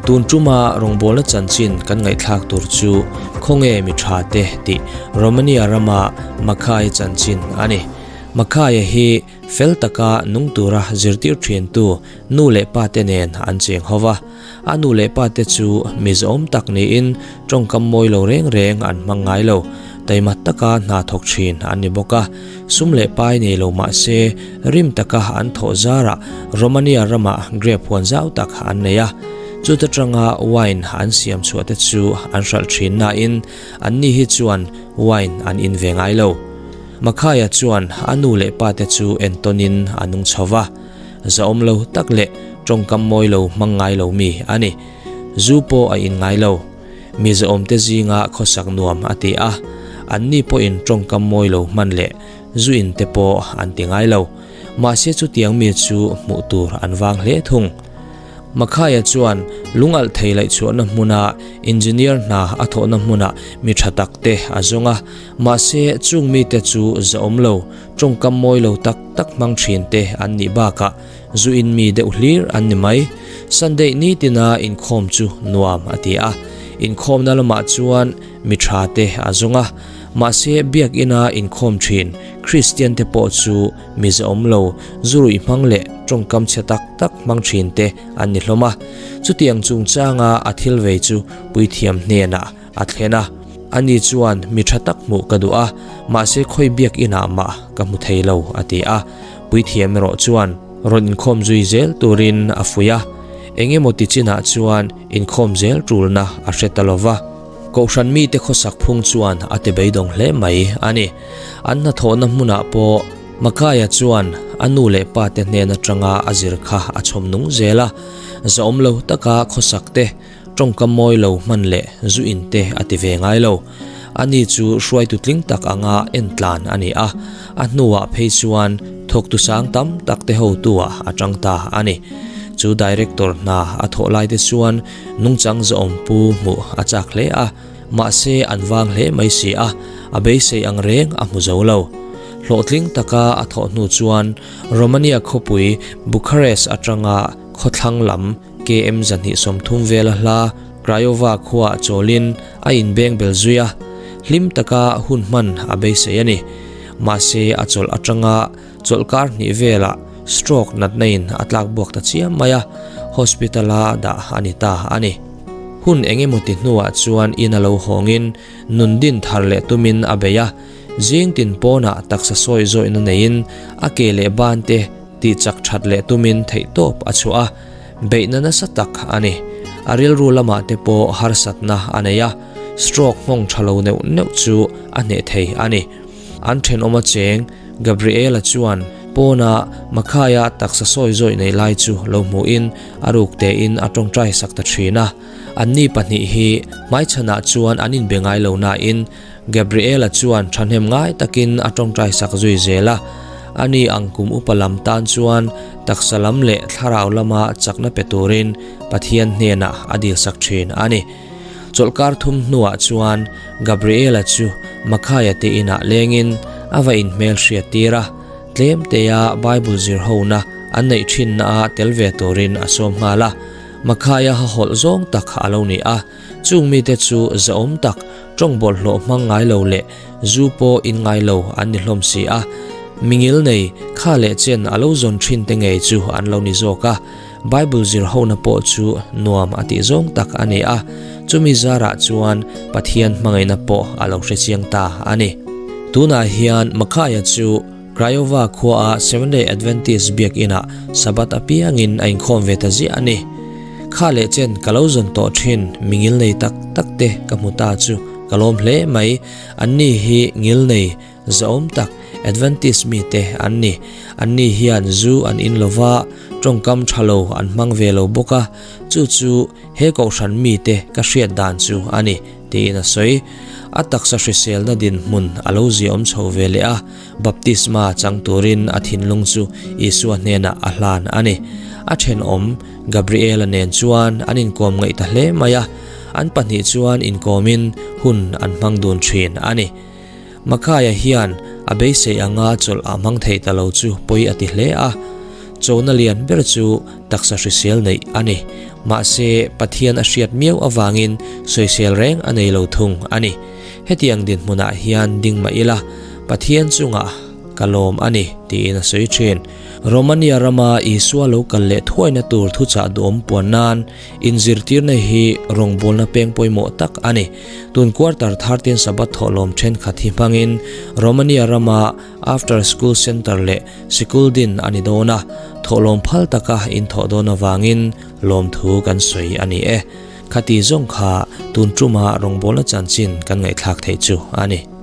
Tun tuma rawngbawlna chanchin kan ngaihthlak tur chu Khawnge mi tha te tih Romania rama Makhai chanchin a ni. Makhaya hi fel taka nung tura zirtir thiantu nu leh pa te nen an cheng ho va. A nu leh pa te chu mi zawm tak niin tawngkam mawi lo reng reng an hmang ngai lo. Taima taka hna thawk thin an ni bawk a, sum leh pai nei lo mah se rim taka an thawh zarah Romania ramah grape huan zau tak an nei a. Chuta tanga wine an siam chhuah te chu an hralh thin nain anni hi chuan wine an in ve ngai lo. Makhaya chuan a nu leh pa te chu entawnin a nung chho va. Zahawm lo tak leh tawngkam mawi lo hmang ngai lo mi a ni. Zu pawh a in ngai lo. Mi zahawmte zinga khawsak nuam a ti a, anni pawhin tawngkam mawi lo hman leh zu in te pawh an ti ngai lo. Mahse chutiang mi chu hmuh tur an vang hle thung. Makhaya chuan lungalh thei laihchhuahna hmuna engineer hna a thawhna hmunah mi tha tak te a zawng a, mahse chung mite chu zahawm lo, Tawngkam mawi lo tak tak hmang thin te an nih bakah zu in mi deuh hlir an ni mai. Sunday nitina inkhawm chu nuam a ti a, inkhawmna lamah chuan mi tha te a zawng a, mahse biakina inkhawm thin Kristian te pawh chu mi zahawm lo, zu ruih hmang leh tawngkam chhe tak tak hmang thin te an ni hlawm a. Chutiang chungchanga a thil vei chu puithiam hnenah a thlen a. Ani chuan, Mi tha tak hmuh ka duh a, mahse khawi biak inah mah ka hmu thei lo, a ti a. Puithiam erawh chuan rawn inkhawm zui zel turin a fuih a. Eng emaw ti chinah chuan inkhawm zel tulna a hre ta lo va. Kohhran mite khawsak phung chuan a ti beidawng hle mai a ni. An hnathawhna hmunah pawh Makaia chuan a nu leh pate hnen atanga a zir kha a chhawm nung zel a. Zahawm lo taka khawsak te Tawngkam mawi lo hman leh zu in te a ti ve ngai lo. Ani chu hruaitu tling tak anga en tlan a ni a, a hnuah phei chuan thawktu sang tam tak te hotuah a tang ta a ni. Chu director hna a thawh lai te chuan nungchang zawm pu hmuh a chak hle a, mahse an vang hle mai si a, a beisei ang reng a hmu zo lo. Hlawhtling taka a thawh hnu chuan Romania khawpui Bucharest atanga khawthlang lam KM 230 vela hla Craiova khuaah chawlin a inbeng bel zui a, hlim taka hun hman a beisei a ni. Mahse a chawlh atanga chawlhkar hnih velah stroke natna in a tlak buak ta chiam mai a, hospital a dah a ni ta a ni. Hun eng emaw ti hnuah chuan in a lo hawngin nun din thar leh tumin a bei a, zing tin pawnah taksa sawi zawihna neiin a ke leh ban te tih chak that leh tumin theihtawp a chhuah a, beihna nasa tak a ni. A rilru lamah te pawh harsatna a nei a, stroke nghawng tha lo neuh neuh chu a hneh thei a ni. An thenawma cheng Gabriela chuan pawna Makhaia taksa sawi zawih nei lai chu lo hmuhin a ruk tein a tawngtai sak ta thin a. Anni pahnih hi hmaichhanah chuan an inbe ngai lo nain Gabriela chuan thahnem ngai takin a tawngtai sak zui zel a, ani ang kum upa lam tan chuan taksa lam leh thlarau lama chakna pe turin Pathian hnenah a dil sak thin a ni. Chawlhkar thum hnuah chuan Gabriela chu Makhaia te inah lengin a va inhmel hriat tir a, tlem tea Bible zir hona an neih thinna a tel ve turin a sawm nghal a. Makhaia hahawlh zawng tak a lo ni a. Chung mite chu zahawm tak, tawng bawlhhlawh hmang ngai lo leh zu pawh in ngai lo an ni hlawm si a. Mingil nei, kha leh chen a lo zawn thin te ngei chu an lo ni zawk a. Bible zir hona pawh chu nuam a tih zawng tak a ni a, chumi zarah chuan Pathian hmangaihna pawh a lo hre chiang ta a ni. Tunah hian Makhaia chu Craiova khuaa Seventh-day Adventist biakinah Sabbath apiangin a inkhawm ve ta ziah a ni. Kha leh chen ka lo zawn tawh thin mi ngilnei tak tak te ka hmu ta chu ka lawm hle mai. Anni hi ngilnei zahawm tak Adventist mite an ni. Anni hian zu an in lo va, tawngkam tha lo an hmang ve lo bawk a, chu chu he kohhran mite ka hriat dan chu a ni, tiin a sawi. A taksa hriselna dinhmun a lo ziaawm chho ve leh a. Baptisma chang turin a thinlung chu Isua hnenah a hlan a ni. A thenawm Gabriela nen chuan an inkawm ngaih ta hle mai a, an pahnih chuan inkawmin hun an hmang dun thin a ni. Makhaia hian a beisei anga chawlh a hmang thei ta lo chu pawi a ti hle a. Chona lian ber chu taksa hrisel neih a ni. Mahse, Pathian a hriat miau avangin sawisel reng a nei lo thung a ni. Hetiang dinhmunah hian ding mah ila, Pathian chungah ka lawm a ni, tiin a sawi thin. Romania rama Isua lo kal leh thuaina tur thuchah duhawm puan nan inzirtirna hi rawngbawlna peng pawimawh tak a ni. Tun quarter thirteen Sabbath thawhlawm thenkhat hi hmangin Romania rama After School Centre leh Sikul din a ni dawn a, thawhlawm phal taka in thawh dawn avangin lawmthu kan sawi a ni e. Khati zawng kha tun tuma rawngbawlna chanchin kan ngaihthlak theih chu a ni.